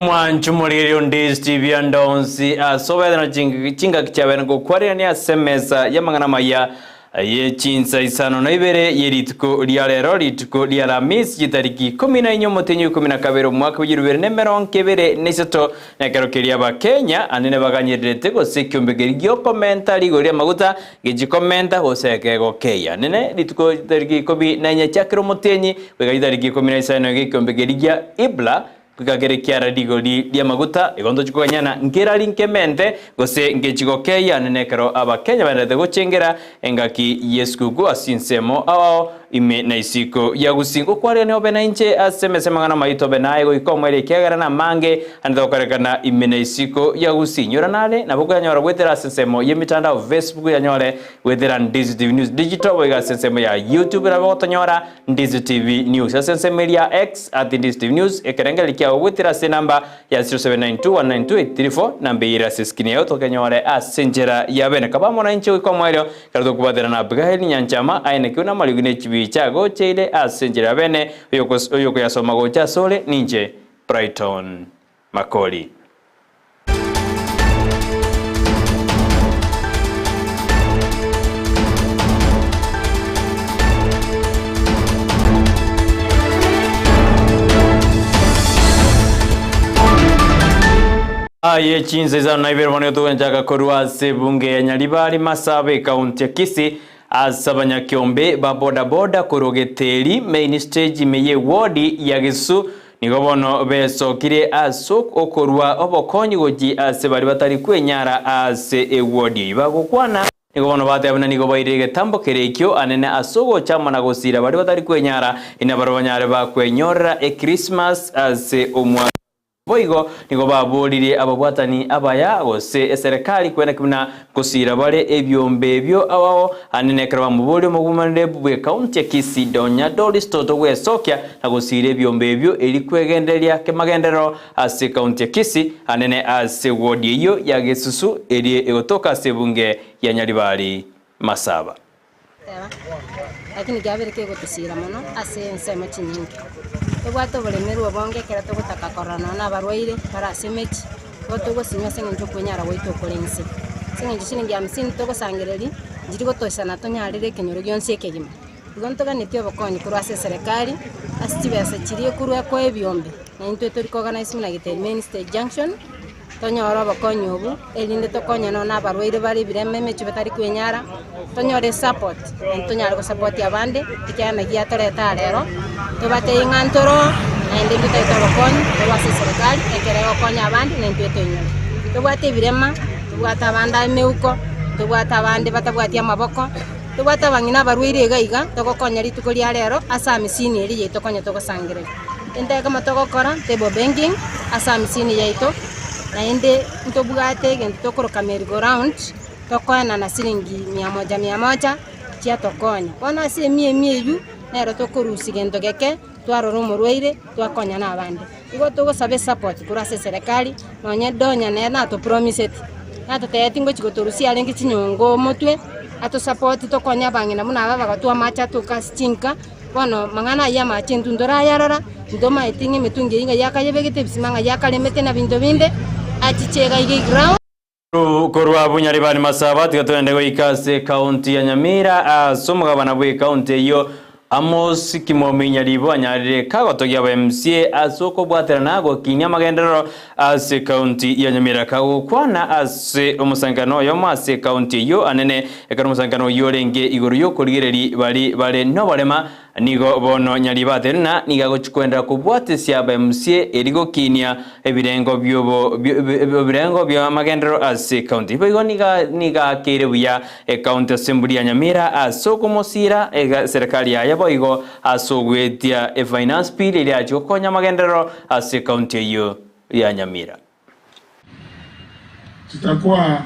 Mwanchu morigereria onde TV ande onsi ase obethe na chingaki chiabene gokwarirania ase emesa y'amang'ana amaya ye chinsa isano na ibere ye rituko ria rero rituko ria Alamisi chitariki ikomi na inye omotienyi o ikomi na kabere omwaka bwe chirubere na emerongo ebere na isato na ekero keria Abakenya ande nebaganyererete gose ekiombe keria giokomenta rigori ri'amaguta gechikomenta gose ekegokeia nene rituko chitariki ikomi na inye chia kera omotienyi goika chitariki ikomi na isano gekiombe keria gia Ibla Goika kere kiara rigori ri'amaguta, igo ntochia koganyana nkerari nkemente, gose ngechigokeia nene ekero Abakenya baendererete gochengera engaki y'esukuku ase chinsemo ao ao ime na isiko ya Gusii. Ngokwarigania obe nainche ase emesa y'amang'ana amaito obe naye goika omoerio ekiagera namange ande togokorekana ime na isiko ya Gusii. Nyora nare nabo okoyanyora goetera ase ensemo y'emitandao Facebook yanyore goetera Ndizi TV News Digital boigo ase ensemo ya YouTube nabo ogotonyora Ndizi TV News ase ensemo eria ya X at Ndizi TV News ekerengererio kiago goetera ase enamba ya 0792192834 namba eyio ere ase eskrini yao tokenyore ase enchera ya bene kaba amo nainche goika omoerio ekero tokobwatera na Abigail Nyanchama aye nakio namariogi ne chibicha agocheire ase enchera ya bene oyokoyasoma gocha asore ninche Brighton Makori. Aye chinsa isano na ibere bono nigo togochaka korwa ase ebunge ya Nyaribari Masaba ekaunti ya Kisii ase abanyakiombe ba bodaboda korwa Geteri main stage ime ye ward ya Gesu Nigo bono besokire ase okorua obokonyi gochia ase baria batari kwenyara ase ewodi eyio bagokwana. Nigo bono bateba buna nigo bairire egetambo kere ekio anene ase ogocha amo na gosiira baria batari kwenyara, inabarabwo banyare bakwenyorera Ekrismasi ase omwaka. Boigo nigo baboririe ababwatani abaya gose eserekari kwenaki buna Gosiira bare ebiombe ebio ao ande nekero bamoboria omogumanire bw'ekaunti ya Kisii Donya Doris Toto gwesokia na gosiira ebiombe ebio eri kwegendereria kemagenderero ase ekaunti ya Kisii anene ase ward eyio ya Gesusu eria egotoka ase ebunge ya Nyaribari Masaba. Lakini kiabeire kegotosiira mono ase ensemo chinyinge. Tobwate oboremerwa obonge ekero togotaka korora nonya na abarwaire bare ase emechie, igo togosinywa ase eng'encho okwenyara gwaito okore inse. Ase eng'encho chiringi hamsini togosangereria, nchiri gotoisana tonyarere ekenyoro gionsi ekegima. Igo ntoganetie obokonyi korwa ase eserekari, ase chibesa chiria ekorwa ekoa ebiombe, na intwe tori koorganize buna Giteri Main Stage Junction. Tonyore obokonyi obwo, erinde tokonye nonya na abarwaire bare ebirema emechie batari kwenyara, tonyore esupport, naende tonyare gosapotia abande, ekiagera naki yatoreta aa rero, tobatebie ng'a ntoroo, naende ntotagete obokonyi korwa ase eserekari, ekero egokonya abande na intwe toinyore. Tobwate ebirema, tobwate abande emeuko, tobwate abande batabwati amaboko, tobwate abang'ina abarwaire iga iga, togokonya rituko ria rero ase amisini eria yaito konya togosangereria. Egento ekemo togokora, table banking ase amisini yaito, naende ntobwate egento tokoroka merry go round, tokoenana siringi mia moja mia moja, chiatokonya. Bono ase emia emia eywo, nero tokorusia gento geke, twarora omorwaire, twakonya na abande. Igo togosaba esupport korwa ase eserekari, nonye Donya nere natopromiseti, natotebetie ngochi gotorusia arenge chinyongo omotwe, atosupport tokonye abang'ina buna aba bagatwa amache atoka ase chinka. Bono amang'ana ayio amache intwe ntorayarora, ntomaeti ng'a emetungi eyio ng'a yakayebegete ebisima ng'a yakaremete na binto binde, achiche iga iga eground. Korwa abwo Nyaribari Masaba tiga togende goika ase ekaunti ya Nyamira ase omogabana bw'ekaunti eyio Amos Kimomi Nyaribo anyarire kagotogia aba MCA ase okobwaterana gokinia amagenderero ase ekaunti ya Nyamira kagokwana ase omosangererekano oyomo ase ekaunti eyio anene Ekero omosangererekano oyio orenge igoro y'okorigereria baria bare noborema, nigo bono Nyaribo atenena nigo agochia koenderera kobwatesia abaemusie erio gokinia ebirengo biobo ebirengo bi'amagenderero ase ekaunti. Boigo nigo nigo aakeire buya ekaunti assembly ya Nyamira ase okomosiira eserikari yaye boigo ase ogoetia efinance bill eria achia gokonya amagenderero ase ekaunti eyio ya Nyamira. Tutakuwa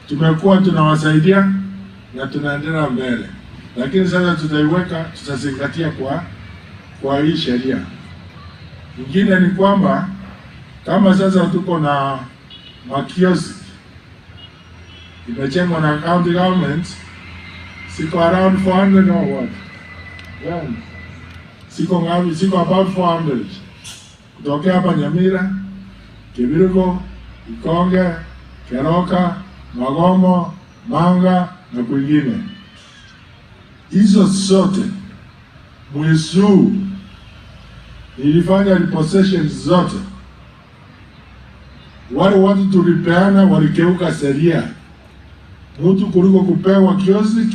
tumekuwa tunawasaidia na tunaendelea mbele, lakini sasa tutaiweka, tutazingatia kwa kwa hii sheria. Ingine ni kwamba kama sasa tuko na makioski imejengwa na county government, siko around 400 or what? Yeah. Siko ngapi? Siko about 400 kutokea hapa Nyamira. Kebirigo, Ikonge, Keroka, Magomo, Manga na kwingine. Hizo zote mwezi huu nilifanya repossession zote. Wale watu tulipeana walikeuka sheria. Mtu kuliko kupewa kiosk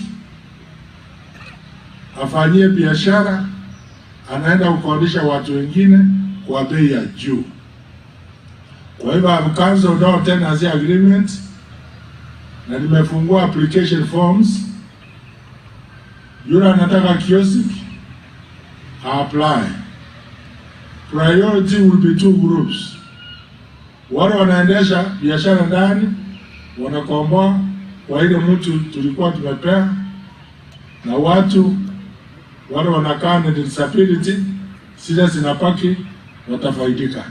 afanyie biashara, anaenda kukodisha watu wengine kwa bei ya juu. Kwa hivyo I've cancelled all tenancy agreements na nimefungua application forms. Yule anataka kiosk apply. Priority will be two groups. Wale wanaendesha biashara ndani wanakomboa kwa ile mtu tulikuwa tumepea, na watu wale wanakaa na disability zile zinabaki watafaidika.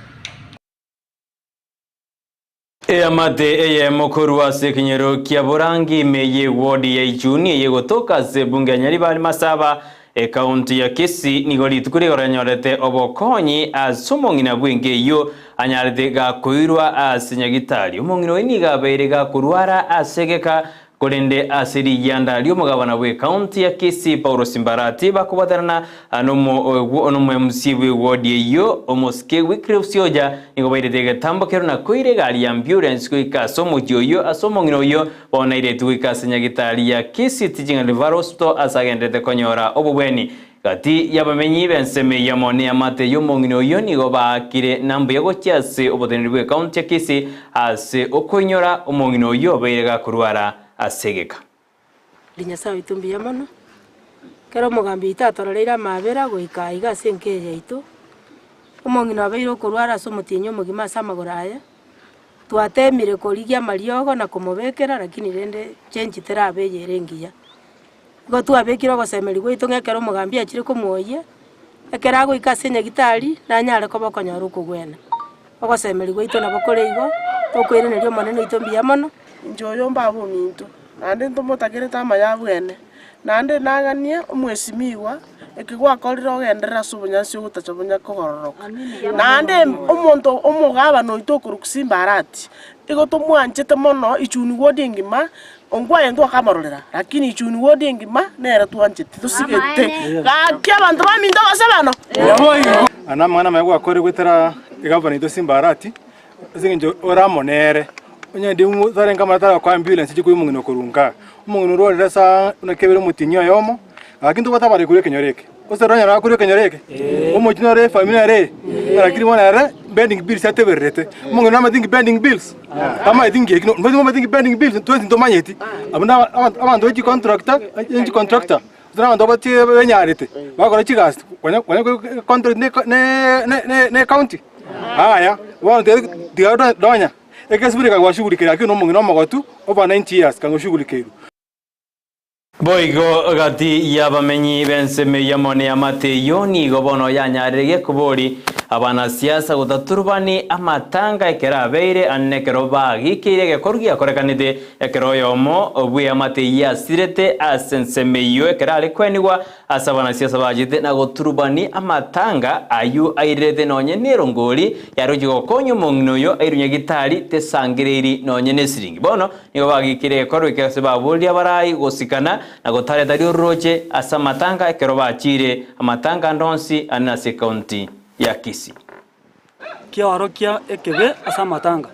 Eamate eyemo korwa ase ekenyoro kia Borangi ime ye ward ya Ichuni eye gotoka ase ebunge ya Nyaribari Masaba ekaunti ya Kisii nigo rituko rigoro yanyorete obokonyi ase omong'ina bw'enka eyio anyarete gakoirwa ase nyagitari. Omong'ina oyo nigo abeire gakorwara ase egeka Korende ase rigianda ri'omogabana bw'ecounty ya Kisii Paulo Simbarati bakobwaterana nomo MC bw'ewodi eyio omosike Wycliffe Sioja nigo bairete egetambo kero na koira egari ya ambulance goika ase omochie oyio ase omong'ina oyio bono airetwe goika ase nyagitari ya Kisii Teaching and Referral Hospital ase agenderete konyora obobweni. Gati y'abamenyi b'ensemo eyio amo neamate y'omong'ina oyio nigo baakire na mbuya gochia ase oboteneneri bw'ecounty ya Kisii ase okoinyora omong'ina oyio obeire gakorwara ase egeka. Ri Nyasae oito mbuya mono, ekero omogambi oito atororeire amaabera goika aiga ase enka eye yaito, omong'ina obeire okorwara ase omotienyi omogima ase amagoro aye, twatemire korigia amariogo na komobekera lakini rende chenchi terabe eye ere engiya. Igo twabekire ogosemeria gwaito ng'a ekero omogambi achire komwoyia, ekero agoika ase enyagitari, nanyare koba okonyora okogwena. Ogosemeria gwaito nabo kore igo, tokoiraneria Omonene oito mbuya mono. Inche oyo mbaba ominto, naende ntomotakerete amaya abwene, naende naganie omwesimigwa, eke gwakorire ogenderere ase obonyansi ogotacha bonya kogororoka. Naende omonto omogabana oito okorokwa Simba Arati, igo tomwanchete mono Ichuni ward engima, Ongwae ntwakamororera, lakini Ichuni ward engima nere twanchete tosigete. Gaki abanto baminto gose bano? Aya namang'ana amaya gwakore goetera egavana yaito Simba Arati, ase eng'encho ore amo nere, onye ndi tarenge amarato arakoa ambulance eche koira omong'ina okorwa nkaa. Omong'ina orwarire ase buna kebere omotienyi oyomo, gaki ntobwate abarai korwa ekenyoro eke, gose toranyare korwa ekenyoro eke? Omochie nore efamiri nere eye, lakini bono ere pending bills atebererete. Omong'ina namanyete nki pending bills? Tamanyeti nki eki, omanyete nki pending bills? Twensi ntomanyeti, abwo na abanto be chicontractor, chicontractor. Gose na abanto batie benyarete, bagokora chigasi, konya konya contract ne ne ne ecounty, yaya, bono tiga tiga donya, ekesiburi kagwashughulikire lakini omong'ina omogotu over 90 years kagoshughulikeirwe. Boigo gati y'abamenyi b'ensemo eyio amo neamate eyio nigo bono yanyarire gekobori abanasiasa gotaturubani amatanga ekero abeire ande nekero bagikeire egekoru giakorekanete Ekero oyomo bw'eamate eyio asirete ase ensemo eyio ekero are kwenigwa ase abanasiasa bachete na goturubania amatanga ayio airerete nonye nerongori yarochie gokonya omong'ina oyo airwe nyagitari tesangereiri nonye nesiringi. Bono nigo bagikire egekorwa eke ase baboria abarai gosikana na gotareta riororoche ase amatanga ekero bachiire amatanga ande onsi ane ase ekaunti ya Kisii. Kiaorokia ekebe ase amatanga.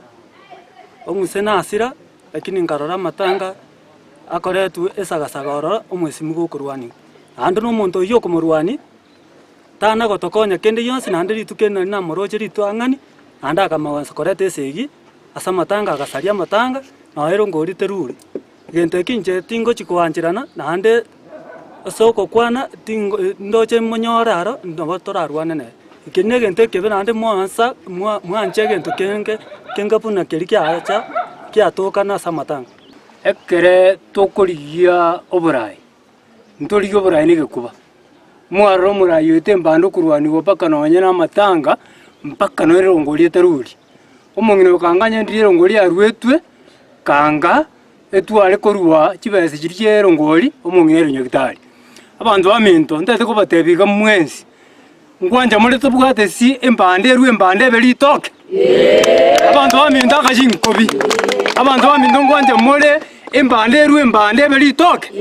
Omuse nasira, lakini nkarora amatanga akoretwe esagasaga ororo omwesimi gokorwanigwa. Naende na omonto oyio okomorwania, tana gotokonya kende gionsi naende rituko eri nari namoroche ritang'ani, naende akamwansa koreta esegi ase amatanga agasaria amatanga, nonya ere ngori terure. Egento eki inche tingochi koancherana, naende ase ogokwana tingo ndoche monyore aro nabo torarwane nere. Eke negento ekebe naende mwansa mwa mwancha egento kenge kenga buna keria kiacha kiatokana ase amatanga. Ekere tokorigia oboraai, ntorigie oboraai na egekuba. Mwarora omoraai oito embande okorwanigwa mpaka nonye na amatanga, mpaka nonye erongo eria etaruri. Omong'ina oyo kanga onye ndiri erongo eria yaruetwe, kanga etware korwa chibesa chiria chia erongori, omong'ina airwe nyagetari. Abanto baminto, ntagete kobatebia iga mwensi, nkwancha more tobwate ase embande erwe embande ebe ritoke? Abanto baminto aka chinkobi, abanto baminto nkwancha more embande erwe embande ebe ritoke.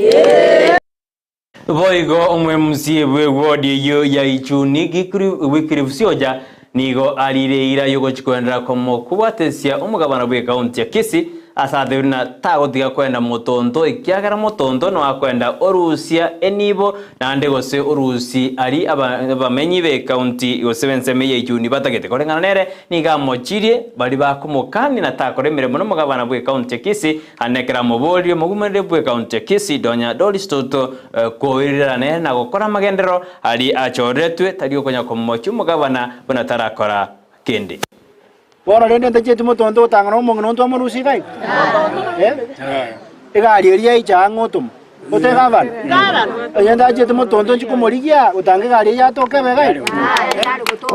Boigo omwemusie bw'ewodi eyio ya Ichuni Wycliffe Sioja nigo arire eira y'ogochia koenderera komokobwatesia omogabana bw'ekaunti ya Kisii ase atebirie ng'a tagotiga koenda motonto ekiagera motonto no akoenda orusia enibo naende gose orusi aria abamenyi b'ekaunti gose b'ensemo ya Ichuni batagete koreng'ana nere nigo amochirie baria bakomokania na takora emeremo nomogabana bw'ekaunti ya Kisii Ande ekero amoborie omogumereri bw'ekaunti ya Kisii, Donya Doris Toto, koirera nere na gokora amagenderero aria achoretwe, tari okonya komochia omogabana buna tarakora kende. Bono rende ntachieti motonto gotang'ana omong'ina onto amorusie iga iga? Eh? Egari eria yaicha ang'e otoma. Ote gavana? Onye ntachieti motonto nchi komorigia gotanga egari eyio yatoka ebe iga iga?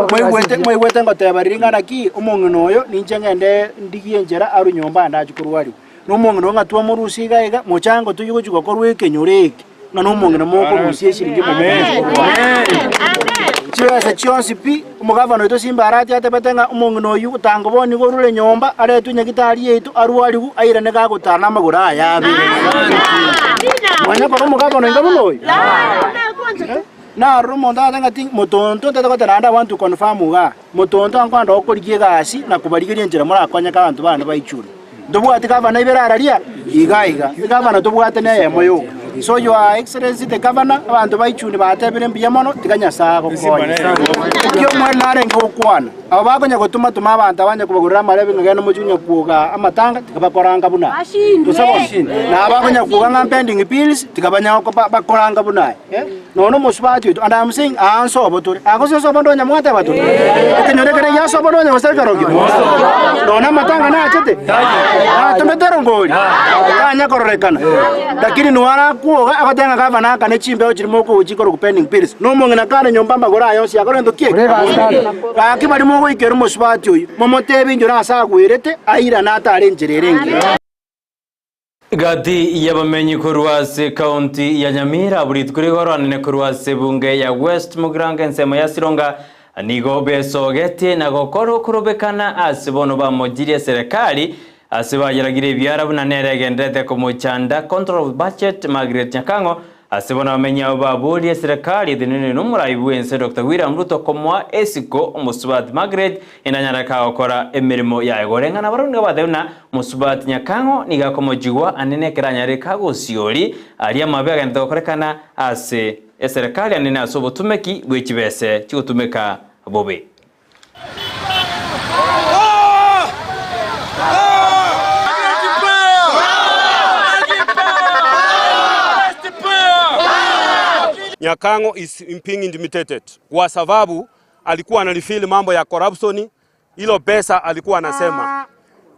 Mwaigwete mwaigwete ngoteba riria ng'a naki omong'ina oyo ninche ngende ndigie enchera arwe nyomba ande achie korwariwa. Na omong'ina oyo ng'a twamorusia iga iga, mochango toyio gochia gokorwa ekenyoro eke, ng'a na omong'ina mokorusia eshiringi momo Chibesa chionsi pi, omogavana oito Simba Arati atebete ng'a omong'ina oyio gotanga bono nigo orure nyomba aretwe nyagitari yaito arwariwu airane gagotara namagoro aye abere. Mwanya korwa omogavana oinga buna oyo? Narora omonto agoteba ng'a ti motonto ntete goteba naende I want to confirm igaa, motonto ankwanda gokorigia egasi na kobarigeria enchera morakonyeke abanto bane baichure. Ntobwati gavana ibere araria? Iga iga. Egavana tobwate neyemo yoka. So your excellency the governor, abanto baichuni batebire mbuya mono, tiga Nyasae agokonye. Ekio omwene narenge gokwana, abo bakonya gotoma toma abanto abanye kobagorera amarebe ng'a genda mochie konya kwoga amatanga, tiga bakoranga buna aye. Gose bono? Na abakonya kwoga ng'a pending bills, tiga banya bakoranga buna aye. Nonya omosubati oito, and I am saying aa nsobo tore, aa gose nsobo ndonya mwateba tore? Ekenyoro ekere egia nsobo ndonya gose ekerokio? Nonya amatanga nachete? Natomete erongori? Tanya kororekana. Lakini nigo arakwoga agoteba ng'a gavana akane chimbeo chiria mokogochia korwa pending bills. Na omong'ina kare nyomba amagoro aye onsi akore gento ki eke? Gaki baria mogoikera omosubati oyio, momotebie inchera ase agwerete airane atare enchera ere engiya. Gati y'abamenyi korwa ase county ya Nyamira buri rituko rigoro anene korwa ase ebunge ya West Mugirango ensemo ya Sironga nigo besogetie na gokora okorobekana ase bono bamochirie eserekari ase bayeragire ebiara buna nere egenderete komochanda Controller of Budget Margaret Nyakang'o Ase bono abamenyi abo baborie eserekari etenenire nomorai bw'ense Doctor William Ruto komoa esiko omosubati Margaret inanyare kagokora emeremo yaye koreng'ana barabwo nigo bateba buna mosubati Nyakang'o nigo akomochigwa anene ekero anyare kagosiori aria amabe agenderete gokorekana ase eserekari anene ase obotumeki bwe chibese chigotumeka bobe. Nyakang'o is being intimidated kwa sababu alikuwa ana reveal mambo ya corruption, hilo pesa alikuwa anasema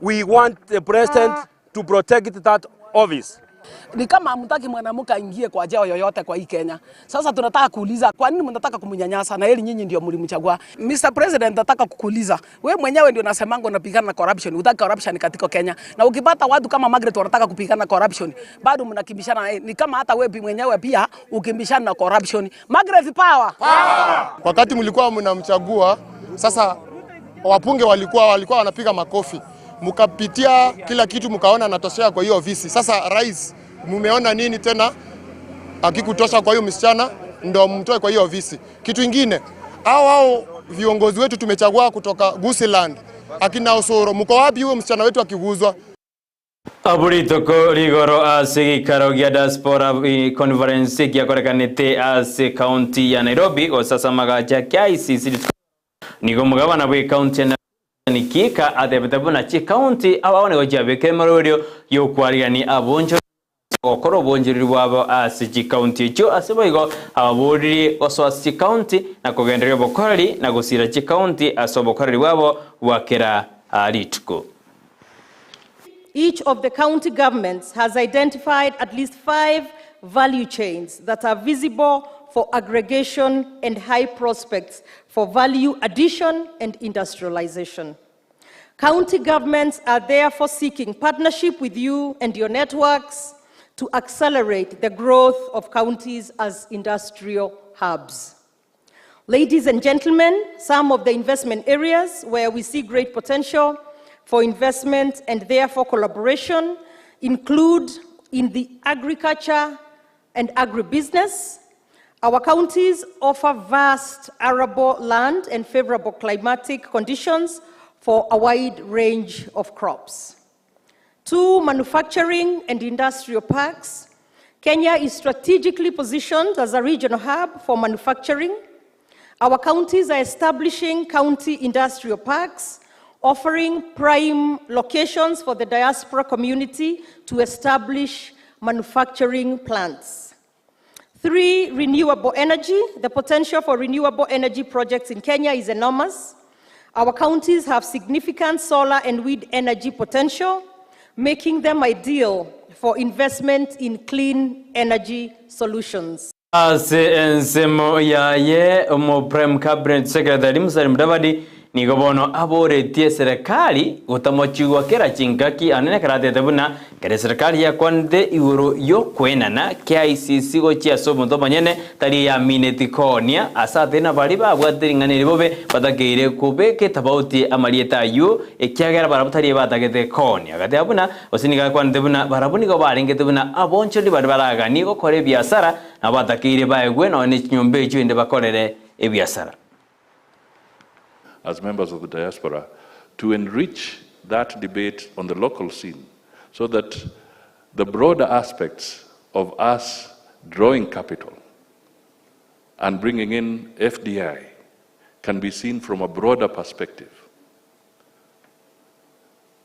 we want the president to protect that office. Ni kama hamtaki mwanamke aingie kwa cheo yoyote kwa hii Kenya. Sasa tunataka kuuliza kwa nini mnataka kumnyanyasa na heri nyinyi ndio mlimchagua. Mr. President, nataka kukuuliza wewe mwenyewe ndio unasemanga unapigana na corruption, hutaki corruption katika Kenya. Na ukipata watu kama Margaret wanataka kupigana na corruption, bado mnakimbishana naye. Ni kama hata wewe mwenyewe pia ukimbishana na corruption. Margaret power. Power. Wakati mlikuwa mnamchagua, sasa wapunge walikuwa walikuwa wanapiga makofi, mkapitia kila kitu, mkaona anatoshea kwa hiyo ofisi. Sasa rais, mumeona nini tena akikutosha kwa hiyo msichana ndo mtoe kwa hiyo ofisi. Kitu ingine, hao hao viongozi wetu tumechagua kutoka Gusiland, akina Osoro, mko wapi huyo msichana wetu akiguzwa? Abwo rituko rigoro ase egeikaro gia Diaspora Conference giakorekanete ase county ya Nairobi gose ase amagacha kia ICC rituko nigo omogabana bwe county ya Nairobi Kika atebete buna chicounty abao nigo chiabekire emeroberio y'okwarigania abonchoreri gokora obonchoreri bwabo ase chicounty echio ase boigo ababoririe gosoa ase chicounty na kogendereria obokoreri na gosira chicounty ase obokoreri bwabo bwa kera rituko. Each of the county governments has identified at least 5 value chains that are visible for aggregation and high prospects for value addition and industrialization. County governments are therefore seeking partnership with you and your networks to accelerate the growth of counties as industrial hubs. Ladies and gentlemen, some of the investment areas where we see great potential for investment and therefore collaboration include in the agriculture and agribusiness. Our counties offer vast arable land and favorable climatic conditions for a wide range of crops. 2, manufacturing and industrial parks. Kenya is strategically positioned as a regional hub for manufacturing. Our counties are establishing county industrial parks, offering prime locations for the diaspora community to establish manufacturing plants. 3, renewable energy. The potential for renewable energy projects in Kenya is enormous. Our counties have significant solar and wind energy potential, making them ideal for investment in clean energy solutions. Ase ensemo yaye omo Prime Cabinet Secretary Musalia Mudavadi nigo bono aboretie serikali gotamochigwa kera chingaki anene karatete buna kere serikali yakwanete igoro yokwenana KICC gochia ase omonto omonyene tari yamineti koonia ase atena bari babwate ring'ana eri bobe batakeire kobeka etabauti amarieta aywo ekiagera barabwo tari batagete koonia. Agateba buna gose nigo akwanete buna barabwo nigo barengete buna abonchori baria baraganie gokora ebiasara nabo batakeire baegwe nonya ne chinyomba echio ende bakorere ebiasara. As members of the diaspora to enrich that debate on the local scene so that the broader aspects of us drawing capital and bringing in FDI can be seen from a broader perspective.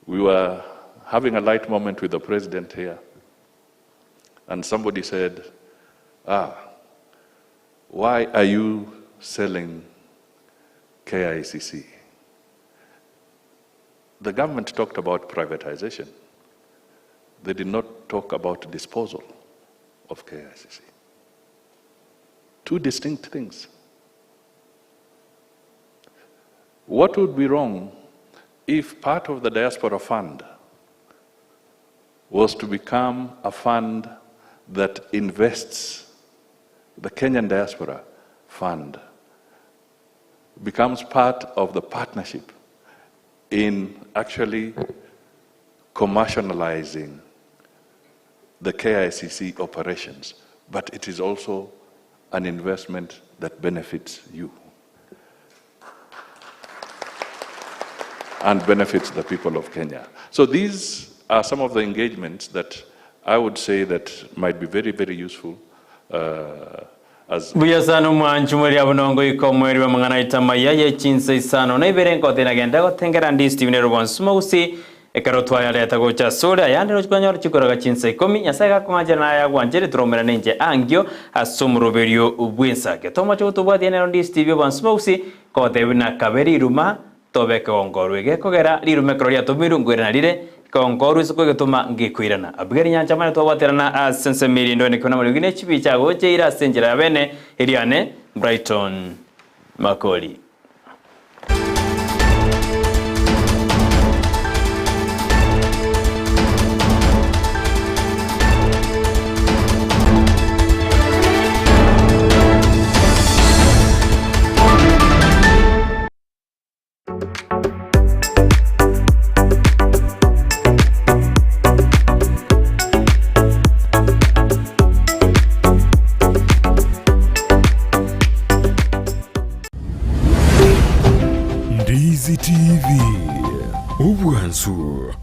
We were having a light moment with the president here, and somebody said, why are you selling KICC? The government talked about privatization. They did not talk about disposal of KICC. Two distinct things. What would be wrong if part of the diaspora fund was to become a fund that invests, the Kenyan diaspora fund becomes part of the partnership in actually commercializing the KICC operations, but it is also an investment that benefits you and benefits the people of Kenya. So these are some of the engagements that I would say that might be very, very useful. As Buya sana omwanchi mweria bonongo iko mweri wa mang'ana itamaya ye chinsa isano na ibere nkote nagenda gotengera ndi Stephen Robonsu Mogusi ekero twayareta gocha sore ayande rochikonyora chikoraga chinsa 10 Nyasaye gakong'anchera naye agwanchere turomera nenche angio ase omoroberio bw'ensake tomoche gotobwatia nero ndi Steve Robonsu Mogusi kotebi na kabere iruma tobeke ongorwe gekogera rirume ekero riatomirwe ngwirana rire kongoru ase kogetoma ngikoirana abigeri nyancha mane twabwaterana ase ensemo ndo nekona mariogi ne chibicha gocheira ase enchera ya bene eriane Brighton Makori. Ndizi TV, obwansu.